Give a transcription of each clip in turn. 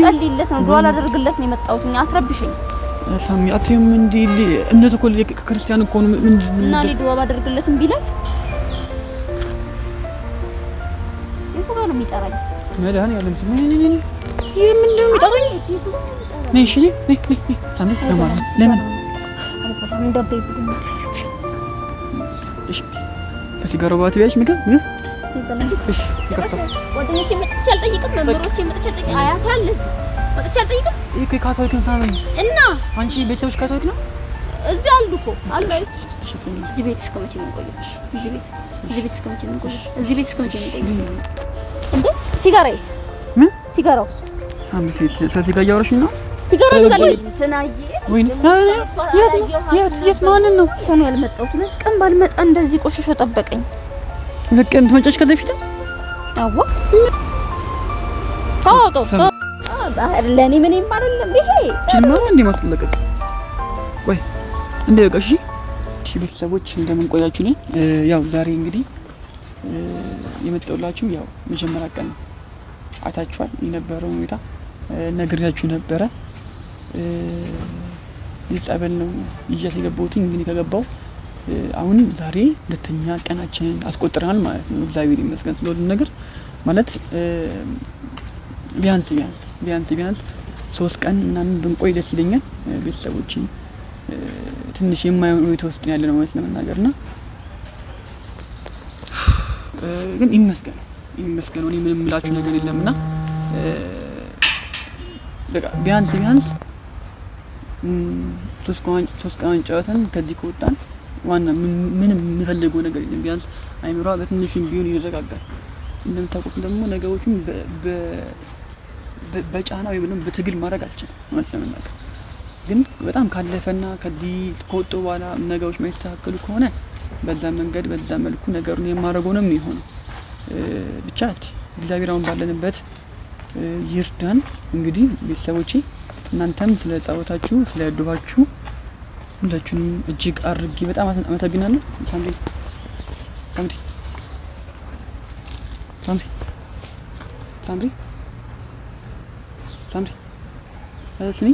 ልጸልይለት ነው፣ ዱዓ ላደርግለት ነው የመጣሁት። አትረብሸኝ ሳሚ። አትይም እንዴ? እምነት እኮ ክርስቲያን እኮ ነው። ምንድን እና እኔ ዱዓ ባደርግለት እምቢ ይላል? የቱ ጋር ነው የሚጠራኝ? መድኃኒዓለም ስም ይሄ ምንድን ነው የሚጠራኝ? ነይ እሺ፣ ነይ ነይ ነይ ሳሚ። ለማለት ለምን እሺ፣ ከሲጋራው ጋር ትበያለሽ ምግብ ምግብ? እሺ፣ ይቅርታ። ጓደኞቼ መጥቼ አልጠይቅም። መምህሮቼ መጥቼ አልጠይቅም። አያቴ አለ እዚህ መጥቼ አልጠይቅም። ይሄ እኮ የካቶሊክ ነው ሳሚ። እና አንቺ ቤተሰቦች ካቶሊክ ነው? እዚህ አሉ እኮ አሉ። እዚህ ቤት እስከ መቼ ነው የምንቆየው? እዚህ ቤት እስከ መቼ ነው የምንቆየው? እዚህ ቤት እስከ መቼ ነው የምንቆየው? እንዴ ሲጋራይስ? ምን ሲጋራውስ? ሳሚ፣ ስለ ሲጋራ እያወራሽኝ ነው? ሲጋራ ግዛልኝ። እንትናዬ ወይኔ፣ የት የት የት ማንን ነው እኮ ነው ያልመጣሁት? ሁለት ቀን ባልመጣ እንደዚህ ቆሽሾ ጠበቀኝ። ሁለት ቀን ትመጫለሽ ከዚህ በፊትም? አዋ ተው ተው፣ ለእኔ ምንም አይደለም ይሄ። ችልማ እንዴ ማስለቀቅ ወይ እንዴ በቃ እሺ። እሺ ቤተሰቦች እንደምን ቆያችሁልኝ? ያው ዛሬ እንግዲህ የመጣሁላችሁ ያው መጀመሪያ ቀን አይታችኋል የነበረውን ሁኔታ ነግሬያችሁ ነበረ። ጸበል ነው ይዣት የገባሁት። እንግዲህ ከገባው አሁን ዛሬ ሁለተኛ ቀናችንን አስቆጥረናል ማለት ነው። እግዚአብሔር ይመስገን ስለሁሉም ነገር። ማለት ቢያንስ ቢያንስ ቢያንስ ቢያንስ 3 ቀን ምናምን ብንቆይ ደስ ይለኛል። ቤተሰቦች ትንሽ የማይሆን ሁኔታ ውስጥ ያለ ነው ማለት ለመናገር እና ግን ይመስገን ይመስገን። እኔ ምንም የምላችሁ ነገር የለምና በቃ ቢያንስ ቢያንስ 3 ቀን ጨርሰን ከዚህ ከወጣን ዋና ምንም የምፈልገው ነገር የለም። ቢያንስ አይምሯ በትንሹም ቢሆን ይረጋጋል። እንደምታውቁት ደግሞ ነገሮችን በጫና ወይም ደግሞ በትግል ማድረግ አልችልም ማለት ለመናገር። ግን በጣም ካለፈና ከዚህ ከወጡ በኋላ ነገሮች የማይስተካከሉ ከሆነ በዛ መንገድ በዛ መልኩ ነገሩን የማደርገው ነው የሚሆነው። ብቻ እግዚአብሔር አሁን ባለንበት ይርዳን። እንግዲህ ቤተሰቦቼ እናንተም ስለ ጸሎታችሁ ስለ ዱዓችሁ ሁላችሁንም እጅግ አድርጌ በጣም አመሰግናለሁ። ሳምሪ ሳምሪ ሳምሪ ሳምሪ ሳምሪ ስሚ፣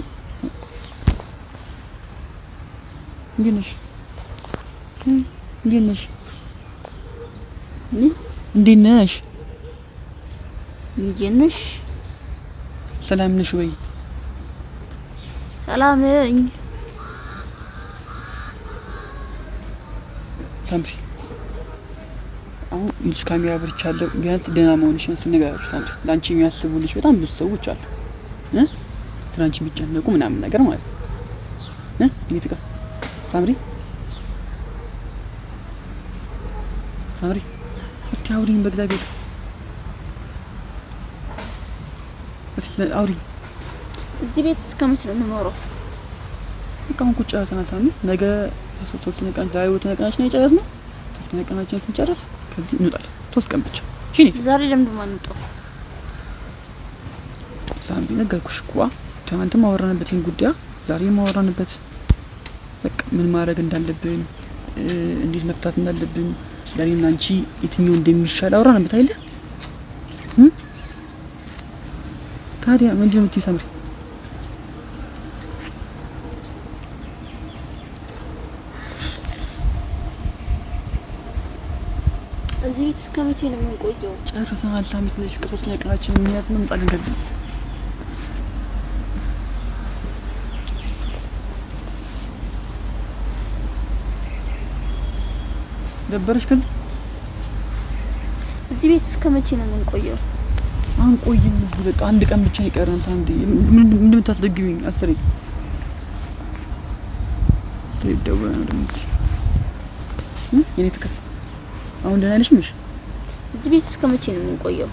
እንዴት ነሽ? እንዴት ነሽ? ምን እንዴት ነሽ? እንዴት ነሽ? ሰላም ነሽ ወይ? ሰላም ነኝ። ሳምሪ አሁን ይልሽ ካሜራ ብርቻለሁ። ቢያንስ ደህና መሆንሽን ስንገራችሁ ሳምሪ፣ ለአንቺ የሚያስቡልሽ በጣም ብዙ ሰዎች አሉ እ ስለ አንቺ የሚጨነቁ ምናምን ነገር ማለት ነው እ እኔ ፍቅር ሳምሪ ሳምሪ እስቲ አውሪኝ፣ በእግዚአብሔር እስቲ አውሪኝ። እዚህ ቤት እስከ መቼ ነው የምኖረው? በቃ አሁን ቁጭ ጨርሰናል ሳሚ። ነገ ሶስተኛ ቀን ዛሬ ሁለተኛ ቀናችን የጨረስነው ሶስተኛ ቀናችን ስንጨርስ ከዚህ እንወጣለን። 3 ቀን ብቻ። እሺ ዛሬ ለምንድን ነው የማንወጣው? ሳሚ ነገርኩሽ እኮ ትናንትም አወራንበት ይሄን ጉዳይ፣ ዛሬም አወራንበት። በቃ ምን ማድረግ እንዳለብን እንዴት መፍታት እንዳለብን ለእኔና አንቺ የትኛው እንደሚሻል አወራንበት አይደለ? ታዲያ ምንድን ነው የምትይው ሳምሪ? እዚህ ቤት እስከ መቼ ነው የምንቆየው? ጨርሰናል ሳሚ። ትንሽ ሶስተኛ ቀናችን እንያዝ ነው እንወጣለን ከዚህ። ደበረሽ ከዚህ? እዚህ ቤት እስከ መቼ ነው የምንቆየው? አንቆይም እዚህ በቃ አንድ ቀን ብቻ ይቀረን ሳምሪ። ምን እንደምታስደግሚኝ አስሬ አስሬ ደውላ ነው ደግሞ እዚህ። የኔ ፍቅር አሁን ደህና ነሽ? ምሽ እዚህ ቤት እስከ መቼ ነው የምንቆየው?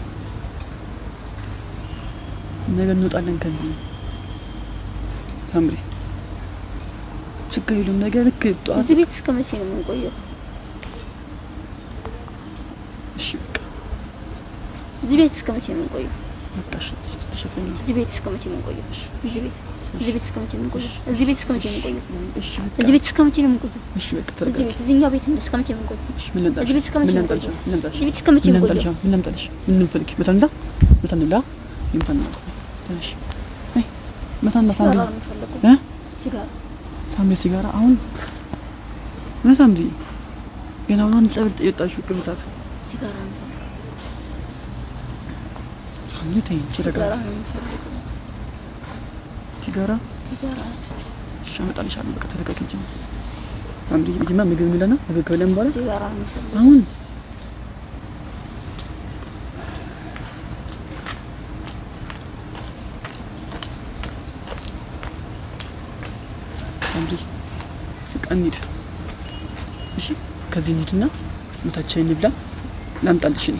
ነገ እንወጣለን ከዚህ ሳምሪ። ችግር የለውም ነገ ልክ ጠዋት። እዚህ ቤት እስከ መቼ ነው የምንቆየው? እሺ በቃ እዚህ ቤት እስከ መቼ ነው የምንቆየው? በቃ እሺ ተሸፈኝ። እዚህ ቤት እስከ መቼ ነው የምንቆየው? እዚህ ቤት እዚህ ቤት እስከ መቼ ነው የምንቆየው? እዚህ ቤት እስከ መቼ ነው የምንቆየው? እሺ በቃ እዚህ ቤት እስከ መቼ ነው የምንቆየው? እሺ በቃ ተረጋጊ። እዚህ ቤት እዚህኛው ቤት እስከ መቼ ነው የምንቆየው? እሺ ምን ልምጣልሽ? እዚህ ቤት እስከ መቼ ምን ነው ልምጣልሽ? የምንቆየው? ምን ልምጣልሽ? እዚህ ቤት እስከ መቼ ነው ምን የምንቆየው? ልምጣልሽ? ምን ልምጣልሽ? ምን ልምፈልግ? ምሳ እንብላ? ምሳ እንብላ? ምሳ እንብላ? ተነሽ። መሳና ሲጋራ ሳምሪ ነው የምፈልገው። እ ሲጋራ ሳምሪ ሲጋራ አሁን ምን ሳምሪ ገና አሁን አንድ ጸበል የወጣሽው ቅርብ ሰዓት ሲጋራ ነው የምፈልገው። ሳምሪ ተይ እንጂ ሲጋራ ተረጋጊ። ነው የምፈልገው። ሲጋራ ሲጋራ እሺ አመጣልሻለሁ። በቃ ተረጋጊ እንጂ ሳምሪ መጀመሪያ ምግብ እንብላና ምግብ ከበላን በኋላ ሲጋራ ነው የምፈልገው። አሁን ሳምሪ በቃ እንሂድ። እሺ ከዚህ እንሂድና ምሳችንን እንብላ። ላምጣልሽ እኔ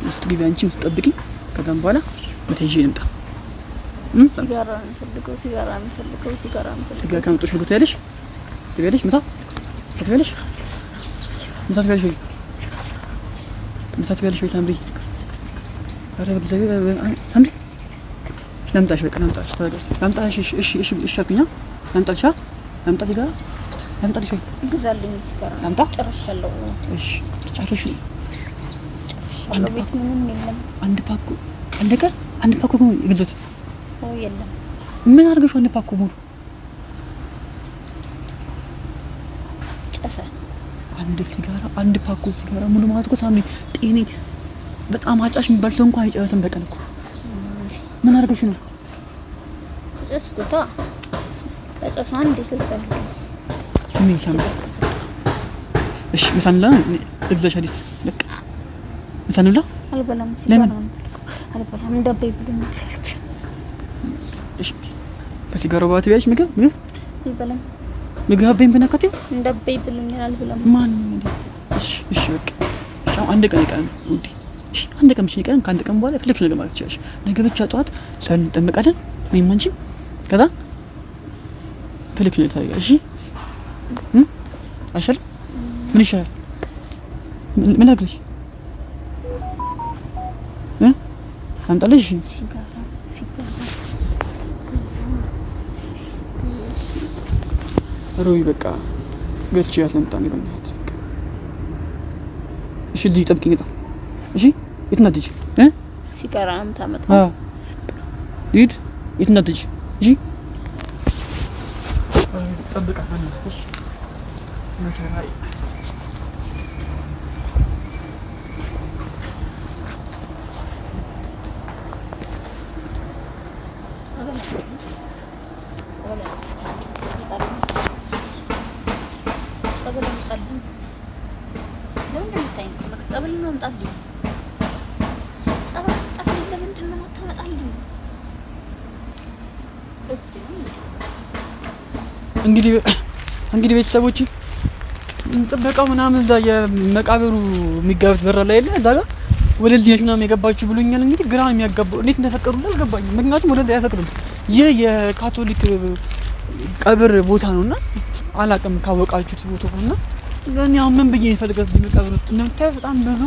ውስጥ ግቢ፣ አንቺ ውስጥ ጠብቂኝ። ከዛም በኋላ ምሳ ይዤ ልምጣ። ሳምሪ ሲጋራ ነው የምፈልገው። ሲጋራ ነው የምፈልገው። ሲጋራ ነው ስጋ የምፈልገው። ካመጣሁሽ ምግብ ትበያለሽ? ትበያለሽ? ምሳ ትበያለሽ? ምሳ ትበያለሽ ወይ? ምሳ ትበያለሽ ወይ ሳምሪ? ኧረ በእግዚአብሔር ሳምሪ ላምጣሽ፣ በቃ ላምጣሽ፣ ተረጋጊ። ላምጣሽ። እሺ እሺ እሺ እሺ አልኩኝ። ላምጣልሽ? ላምጣ ሲጋራ ላምጣልሽ ወይ? ግዛልኝ ሲጋራ። ላምጣ? ጨርሻለሁ። እሺ ጨርሽ። ጨርሻለሁ። ቤት ምንም የለም። አንድ ፓኮ አለቀ። አንድ ፓኮ ነው የገዛሁት። ኦ የለም። ምን አድርገሽው አንድ ፓኮ ሙሉ? ጨሰ። አንድ ሲጋራ አንድ ፓኮ ሲጋራ ሙሉ ማለት እኮ ሳምሪ ጤኔ በጣም አጫሽ የሚባል ሰው እንኳን አይጨርስም በቀን እኮ። ምን አድርገሽ ነው? ጨስኩታ። ከጨሱ አንድ የገዛሁት ስሚኝ ሳምሪ፣ እሺ ምሳ እንብላ። ልግዛሽ አዲስ በቃ ምሳ እንብላ። አልበላም። ሲጋራ ለምን? ነው የምፈልገው። አልበላም። እንዳበይ ብሎኛል። እሺ ከሲጋራው በኋላ ትበያለሽ ምግብ ምግብ አልበላም። ምግብ አበይን በነካቴው እንዳበይ ብሎኛል። አልበላም። ማን እንዴ? እሺ እሺ በቃ እሺ። አሁን አንድ ቀን ይቀረን ውዴ። እሺ አንድ ቀን ብቻ ይቀረን። ከአንድ ቀን በኋላ የፈለግሽው ነገር ማለት ትችያለሽ። ነገ ብቻ ጠዋት ጸበል እንጠመቃለን እኔም አንቺም። ከዛ የፈለግሽው ነገር ታደርጊያለሽ። እሺ አይሻልም? ምን ይሻላል? ምን ላድርግልሽ? እ ላምጣልሽ? እሺ ሲጋራ ሲጋራ ሮቢ በቃ ገዝቼ ልምጣ እኔ በእናትህ በቃ። እሺ እዚህ ጠብቂኝ። እጣ እሺ የት እንዳትሄጂ እ ሲጋራ ነው የምታመጣው? አዎ ሂድ፣ የት እንዳትሄጂ እሺ። ጠብቃት በእናትህ እሺ። መከራዬ ጸበል አምጣልኝ። ለምንድን ነው የምታይኝ? ቆመክ ጸበል ነው አምጣልኝ። ጸበል አምጣልኝ። ለምንድን ነው የማታመጣልኝ? እብድ ነው እንዴ? እንግዲህ ቤተሰቦች ጥበቃው ምናምን እዛ የመቃብሩ የሚጋበት በር ላይ የለ እዛ ጋር ወደዚህ ነች ምናምን የገባችሁ ብሎኛል። እንግዲህ ግራ ነው የሚያጋባው። እንዴት እንደፈቀዱልን አልገባኝም። ምክንያቱም ወደዚህ አይፈቅዱም። ይህ የካቶሊክ ቀብር ቦታ ነውና አላቅም ካወቃችሁት ቦታው እና እኔ አሁን ምን ብዬ የፈልገት መቃብር ውስጥ እንደምታዩት በጣም ብዙ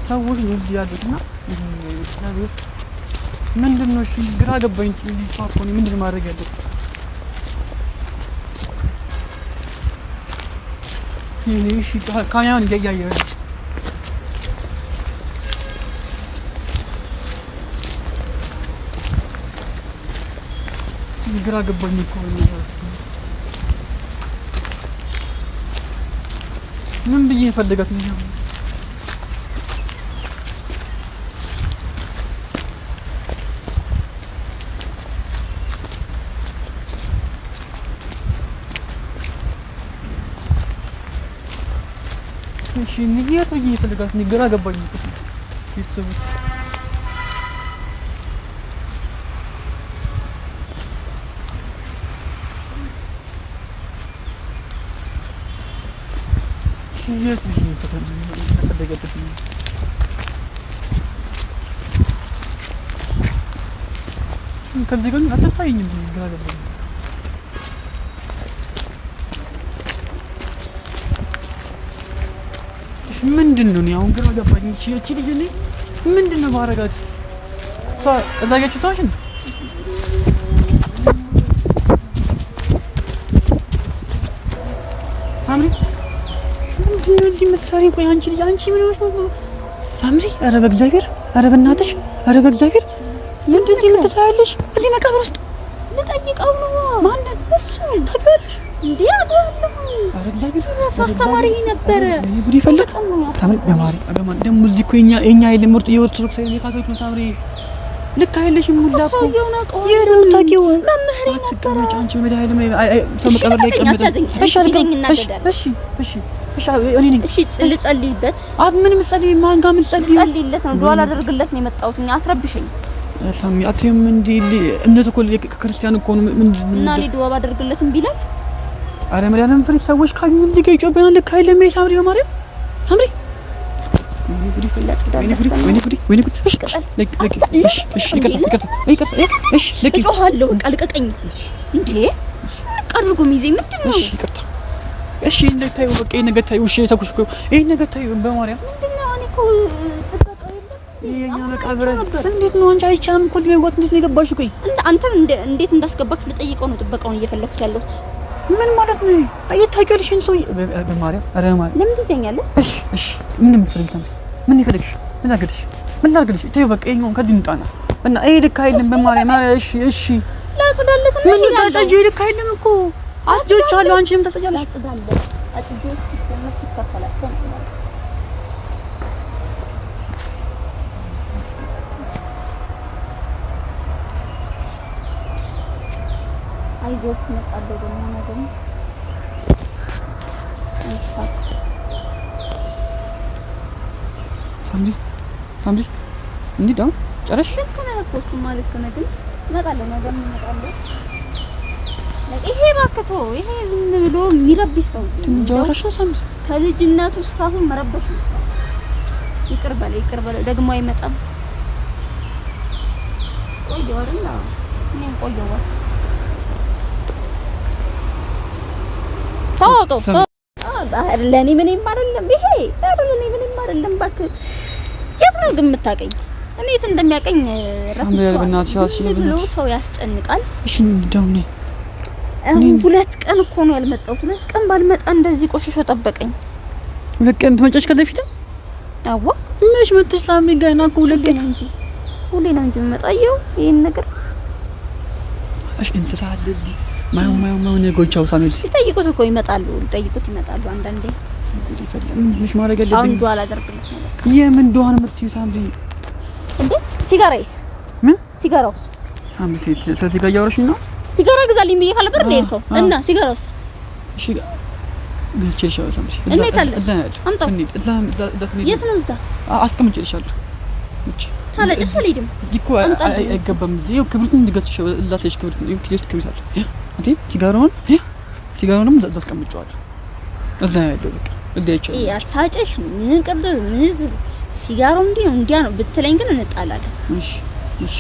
ሰዎች ነው እዚህ ያሉት እና ምንድን ነው እሺ፣ ግራ ገባኝ። ምንድን ነው ማድረግ ያለብኝ? እሺ ካሜራውን እያየ ግራ ገባኝ እኮ ምን ብዬ ፈልጋት ነው? እሺ የት ብዬ ፈልጋት ነው? ግራ ገባኝ እኮ ቤተሰቦች። የት ብዬ ፈለገበት ነው? ከዚህ ግን አትታየኝም። ግራ ገባኝ። ምንድን ነው እኔ አሁን ግራ ገባኝ። እቺ ልጅ እኔ ምንድን ነው ማረጋት? እሷ እዛ ጋር ታሽን ሳምሪ ምንድን ነው እዚህ መሳሪያ? ቆይ አንቺ ልጅ አንቺ ምን ሆነሽ ነው ሳምሪ? ኧረ በእግዚአብሔር፣ ኧረ በእናትሽ፣ ኧረ በእግዚአብሔር ምንድን እዚህ ምን ትሰሪያለሽ? እዚህ መቃብር ውስጥ ልጠይቀው ነው። ማንን? እሱ ታውቂዋለሽ እንዴ? አውቀዋለሁ። አስተማሪ ነበረ። ጉድ ይፈልግ ታምሪ በማሪ በማሪ ደግሞ እዚህ እኮ የኛ የኛ አይደለም ምርጡ የኦርቶዶክስ አይደለም የካቶሊክ ነው። ሳምሪ ልክ አይደለሽም። ሁላ እኮ የት ነው የምታውቂው? መምህሬ ነበረ። አትቀመጭ አንቺ በመድኃኒዓለም ሰው መቃብር ላይ ይቀመጣል። እሺ እሺ እሺ እሺ እኔ ነኝ። እሺ ልጸልይበት። አብ ምን ምጸልይ? ማን ጋር ምጸልይ? ልጸልይለት ነው። ዱዓ ላደርግለት ነው የመጣሁት። አትረብሸኝ ሳሚ አትይም እንዴ? እምነት እኮ ክርስቲያን እኮ ነው። ምንድን እና እኔ ዱዓ ባደርግለት እምቢ ይላል። አረ መድኃኒዓለም ፍሬ ሰዎች ካዩ እዚህ ጋር ይጮህብናል። ልክ አይደለም። ይሄ ሳምሪ በማርያም ሳምሪ እጮሃለሁ። በቃ ልቀቀኝ። እንዴ አድርጎ የሚይዘኝ ምንድን ነው? ይቅርታ። እሺ እንደታዩ በቃ ይሄ ነገር ታዩ። እሺ ተኩሽ እኮ ይሄ ነገር ታዩ። በማርያም ምንድን ነው? እኔ እኮ የኛ መቃብር እንዴት ነው አንቺ? አይቻልም እኮ መግባት። እንዴት ነው የገባሽው? ቆይ አንተም እንዴት እንዳስገባክ ልጠይቀው ነው ጥበቃውን እየፈለኩት ያለሁት። ምን ማለት ነው? ታውቂዋለሽ? ሰው በማርያም ኧረ በማርያም ለምን ትይዘኛለህ? እሺ እሺ ምን እንደምትፈልጊ ሳምሪ፣ ምን ይፈልግሽ? ምን ላድርግልሽ? ምን ላድርግልሽ? ተይው በቃ ይኸኛውን ከዚህ እንውጣና እና ይሄ ልክ አይደለም። በማርያም ኧረ እሺ እሺ ላጽዳለት ነው። ምን ታጸጂው? ልክ አይደለም እኮ አጽጆች አሉ። አንቺንም ታጸጃለሽ። ላጽዳለት አጽጆች ሲደመር ሲከፈላል አይዞህ እመጣለሁ ደግሞ ነገ ሳምሪ ሳምሪ እንዴ ዳው ጨረሽ? ልክ ነህ እኮ እሱማ ልክ ነህ፣ ግን እመጣለሁ ነገ እመጣለሁ። ይሄ እባክህ ተወው። ይሄ ዝም ብሎ የሚረብሽ ሰው ትንሽ ነው ሳምሪ። ከልጅነቱ እስካሁን መረበሽ ነው። ይቅር በለው ይቅር በለው፣ ደግሞ አይመጣም። ቆየሁ አይደል? እኔም ቆየሁ። ተው ተው ተው። ለእኔ ምንም አይደለም። ይሄ ለእኔ ምንም አይደለም። እባክህ የት ነው ግን የምታውቀኝ? እኔ የት እንደሚያውቀኝ ረስቼዋለሁ። ብሎ ሰው ያስጨንቃል። እሺ እንደው ነኝ ሁለት ቀን እኮ ነው ያልመጣሁት። ሁለት ቀን ባልመጣ እንደዚህ ቆሽሾ ጠበቀኝ። ሁለት ቀን ትመጫች ከዚህ በፊትም? አዎ መች መጥተሽ ሳምሪ ገና እኮ ሁለት ቀን እንጂ ሁሌ ነው እንጂ የምመጣው። ይሄን ነገር እሺ እንስሳ አለ እዚህ ማየው ማየው ማየው ነገሮች አው ሳምሪ ሲጠይቁት እኮ ይመጣሉ። ሊጠይቁት ይመጣሉ አንዳንዴ። ጉድ ይፈላ። ምንድነሽ ማድረግ ያለብኝ? አሁን ዱዓ ላደርግለት ነው በቃ። የምን ዱዓ ነው የምትይው ሳምሪ? እንዴ ሲጋራይስ? ምን ሲጋራውስ? ሳምሪ ስለ ሲጋራ እያወራሽኝ ነው? ሲጋራ ግዛልኝ ብዬሽ ካልነበር እንደ ሄድከው እና ሲጋራውስ? እሺ ገዝቼልሻለሁ ሳምሪ። እና የት አለ? እዛ ነው ያለው። አምጣው። እንሂድ። እዛ እዛ እዛ ስንሄድ የት ነው እዛ? አስቀምጬልሻለሁ። እቺ ሳላጨስ አልሄድም። እዚህ እኮ አይገባም። ይኸው ክብሪቱን ገዝቼልሻለሁ። ላሳይሽ ክብሪቱን። ይኸው ክብሪት አለ። አንቺ ሲጋራውን ሲጋራውን ደግሞ እዛ አስቀምጬዋለሁ። እዛ ነው ያለው። በቃ እዛ አይቻልም። ይሄ አታጨሽ ምን ቅርብ ምን ሲጋራው እንዲህ ነው እንዲያ ነው ብትለኝ ግን እንጣላለን። እሺ እሺ።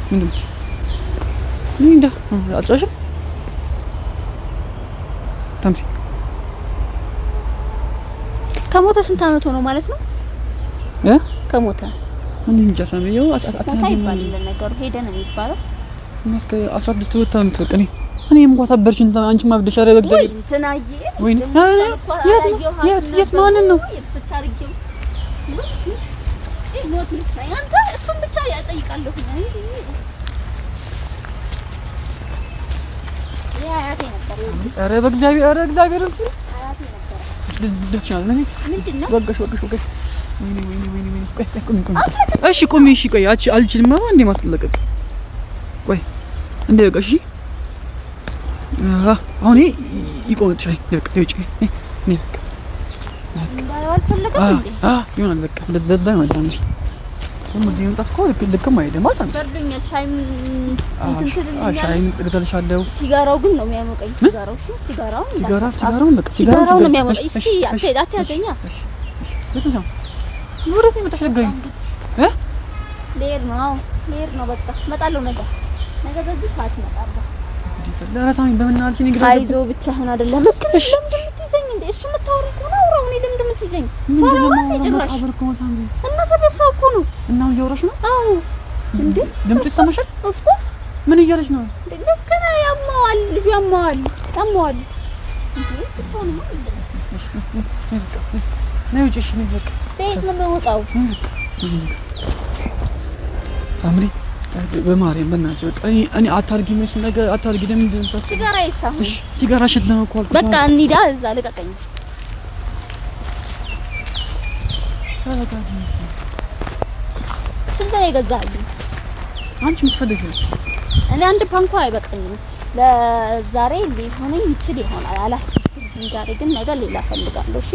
ምንድን ነው የምትይው? እኔ እንጃ አልጫሽም። ታምሪ ከሞተ ስንት አመት ሆነው ማለት ነው? እ ከሞተ እኔ እንጃ ሳምሪ። ያው ሞተ አይባልም ለነገሩ ሄደ ነው የሚባለው። መስከ 16 ሁለት አመት በቃ እኔ እኔም እንኳን ሰበርሽኝ። አንቺማ አብደሽ። ኧረ በእግዚአብሔር እንትናዬ ወይኔ የት የት ማንን ነው አንተ? እሱን ብቻ እጠይቃለሁ። ኧረ በእግዚአብሔር ኧረ እግዚአብሔር ወጋሽ ወጋሽ ወጋሽ። ወይኔ ወይኔ ወይኔ ወይኔ። ቆይ ቆይ ቁሚ ቁሚ። እሺ ቁሚ። እሺ ቆይ አልችልም። እንዴ ማስለቀቅ ቆይ እንዴ በቃ እሺ። አሁን ይሄ ይቆምጥሻል። በቃ ውጪ ነይ በቃ ይሆናል። በቃ እንደዛ ይሆናል። ሳምሪ ደግሞ እዚህ መምጣት እኮ ልክም አይደለም። ሳምሪ በርዶኛል። ሻይም እንትን ትልልኛለህ። ሻይም እገዛልሻለሁ። ሲጋራው ግን ነው የሚያሞቀኝ። ሲጋራው እሺ፣ ሲጋራው ሲጋራው በቃ ሲጋራው ነው የሚያሞቀኝ። እስኪ አትያዘኛ። እሺ ወዴት ነው የመጣሽ? ለጋኝ እ ልሄድ ነው። አዎ ልሄድ ነው። በቃ እመጣለሁ። ነገ ነገ በዚህ ሰዓት እመጣለሁ። ኧረ ሳሚ በምናልሽ እኔ ግራ አይዞህ ብቻህን አይደለም። ልክ ነሽ። ለምንድን ነው የምትይዘኝ እንዴ? እሱ የምታወሪው ከሆነ አውራው። እኔ ለምንድን ነው የምትይዘኝ? ሰው አላወራም እንዴ ጭራሽ? እና ታዲያ ሰው እኮ ነው። እና አሁን እያወራሽ ነው? አዎ። እንዴ ድምፁ ይሰማሻል? Of course። ምን እያለች ነው? ልክ ነህ። ያማዋል፣ ልጁ ያማዋል፣ ያማዋል። እንዴ ብቻውንማ የለም። እሺ ነይ ውጪ። እሺ ነይ በቃ። በየት ነው የምወጣው? ሳምሪ በማርያም በእናትሽ በቃ እኔ አታርጊ መስል ነገር አታርጊ። ለምንድን ነው ሲጋራ ይሳሁ? እሺ ሲጋራ ሽት ነው እኮ አልኩሽ። በቃ እንሂዳ እዛ ልቀቀኝ። ስንት ነው የገዛህልኝ? አንቺ የምትፈልጊው እኔ አንድ ፓንኳ አይበቃኝም። ለዛሬ ሊሆነኝ ይችል ይሆናል፣ አላስቸግርህም። ዛሬ ግን ነገ ሌላ እፈልጋለሁ። እሺ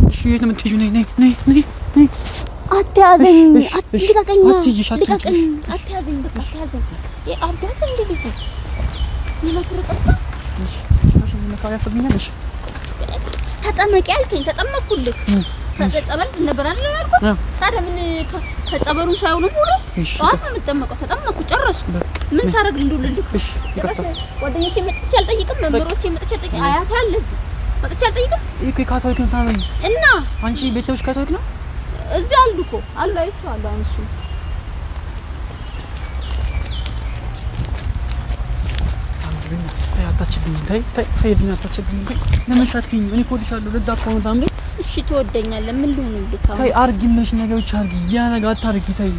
እሺ። የት ነው የምትሄጂው? ነይ ነይ ነይ ነይ ነይ። አትያዘኝ፣ ልቀቀኝ፣ ልቀቀኝ፣ አትያዘኝ፣ በቃ አትያዘኝ። አብዷል እንደ ልጁ ይመክር ጠጣ። እሺ እሺ፣ ተጠመቂ አልከኝ፣ ተጠመኩልህ። ጸበል ነበር አይደል ያልኩት? ታዲያ ምን ከጸበሉ ሳይሆን ሙሉ ጠዋት ነው የምጠመቀው። ተጠመኩ፣ ጨረስኩ። ምን ሳረግ እንደውልልክ? እሺ ይቅርታ። ጓደኞቼ መጥቼ አልጠይቅም፣ መምህሮቼ መጥቼ አልጠይቅም። አያቴ አለ እዚህ መጥቼ አልጠይቅም። ይሄ እኮ የካቶሊክ ነው ታመኝ እና አንቺ ቤተሰቦች ካቶሊክ ነው? እዚህ አሉ እኮ አሉ፣ አይቼዋለሁ። አሁን እሱ አታችግኝ፣ ተይ ተይ ተይ፣ አታችግኝ። ለምን አትይኝም? እኔ እኮ እወድሻለሁ። ለዛ እኮ ነው ታምሪ። እሺ ትወደኛለህ። ምን ልሁንልህ? ተይ አድርጊ የምልሽ ነገር ብቻ አድርጊ። ያ ነገር አታድርጊ። ተይ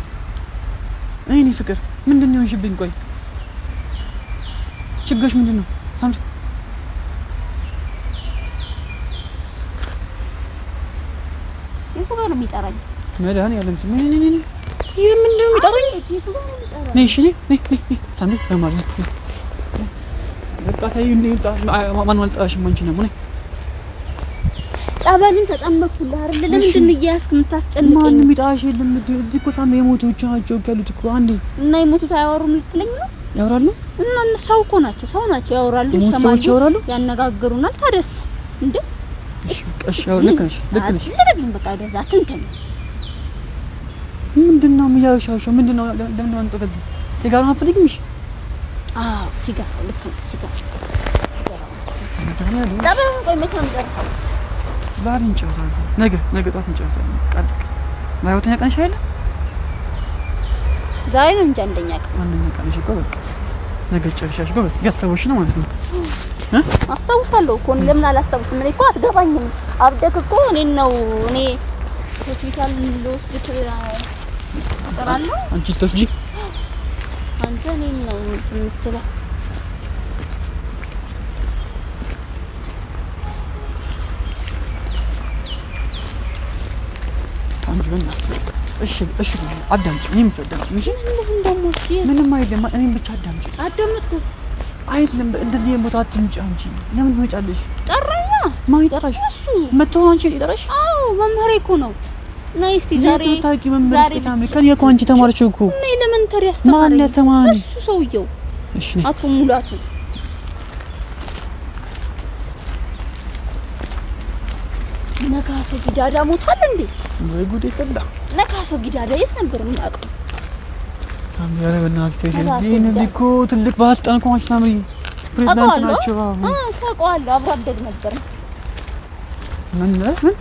እኔ ፍቅር ምንድን ነው የሆንሽብኝ? ቆይ ችግርሽ ምንድን ነው ታምሪ? የቱ ጋር ነው የሚጠራኝ? መድኃኒዓለም ስም ነይ ነይ ነይ። ይሄ ምንድን ነው የሚጠራኝ? ነይ እሺ ነይ ነይ ነይ ታምሪ በማርያም በቃ ተይ። ማንም አልጠራሽም። አንቺ ደግሞ ነይ። ጸበሉን ተጠመኩልህ አይደል? ለምንድን ነው እየያዝክ የምታስጨንቀኝ? ማንም የሚጠራሽ የለም። እዚህ እኮ ሳምሪ የሞቱ ብቻ ናቸው ያሉት እኮ። አንዴ እና የሞቱት አያወሩም ልትለኝ ነው? ያወራሉ። እና ሰው እኮ ናቸው፣ ሰው ናቸው። ያወራሉ፣ ይሰማሉ፣ ያነጋግሩናል። ታደስ እንዴ? እሺ እሺ፣ ልክ ነሽ፣ ልክ ነሽ። ልቀቀኝ በቃ ወደዛ አትንከኝ። ምንድን ነው የሚያሻሻው? ምንድን ነው ለምንድን ነው አንተ ከዚህ ሲጋራውን አትፈልጊም? እሺ አዎ ሲጋራው ልክ ነው። ሲጋራው ጸበሉን ቆይ መቼ ነው የምጨርሰው? ዛሬ እንጨርሳለን። ነገ ነገ ጠዋት እንጨርሳለን። ቃል ዛሬ ሁለተኛ ቀንሽ አይደለ? ዛሬ ነው እንጂ አንደኛ ቀን። አንደኛ ቀንሽ እኮ በቃ ነገ ጨርሻሽ። ጎበዝ እያስታወስሽ ነው ማለት ነው። አስታውሳለሁ እኮ ለምን አላስታውስም? እኔ እኮ አትገባኝም። አብደክ እኮ እኔን ነው እኔ ሆስፒታል ልወስድህ እጠራለሁ። አንቺ ልትወስጂ አንተ እኔን ነው እንትን የምትለው። አንቺ በእናትሽ እሺ እሺ አዳምጪ። እኔን ብቻ አዳምጪ። እሺ ምንም አይደለም። እኔን ብቻ አዳምጪ። አዳምጥኩ አይደለም። እንደዚህ ቦታ አትምጪ። አንቺ ለምን ትመጫለሽ? ጠራኛ። ማን ይጠራሽ? እሱ መጥቶ አንቺ ይጠራሽ? አዎ መምህሬ እኮ ነው። ነይ እስቲ ዛሬ ታውቂ መምህር ሳምሪ ከኔ እኮ አንቺ ተማርሽ እኮ። እና elementary አስተማሪ ማን ያስተማረኝ? እሱ ሰውየው። እሺ ነይ። አቶ ሙላቱ ነጋሶ ጊዳዳ ሞቷል እንዴ? ወይ ጉዴ ፈላ። ነጋሶ ጊዳዳ የት ነበር የማውቀው? ሳምሪ ኧረ በእናትሽ ተይ ተይ። እነዚህ እኮ ትልቅ ባለስልጣን እኮ ናቸው ሳምሪ፣ ፕሬዝዳንት ናቸው። አዎ ታውቀዋለሁ። አብሮ አደግ ነበር። ምን ምን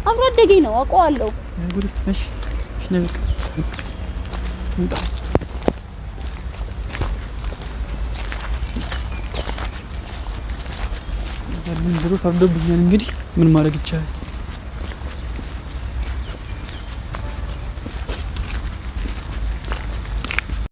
አብሮ አደገኝ ነው አውቀዋለሁ። ጉዴ። እሺ እሺ ነይ በቃ እንውጣ። ዘንድሮ ፈርዶብኛል። እንግዲህ ምን ማድረግ ይቻላል?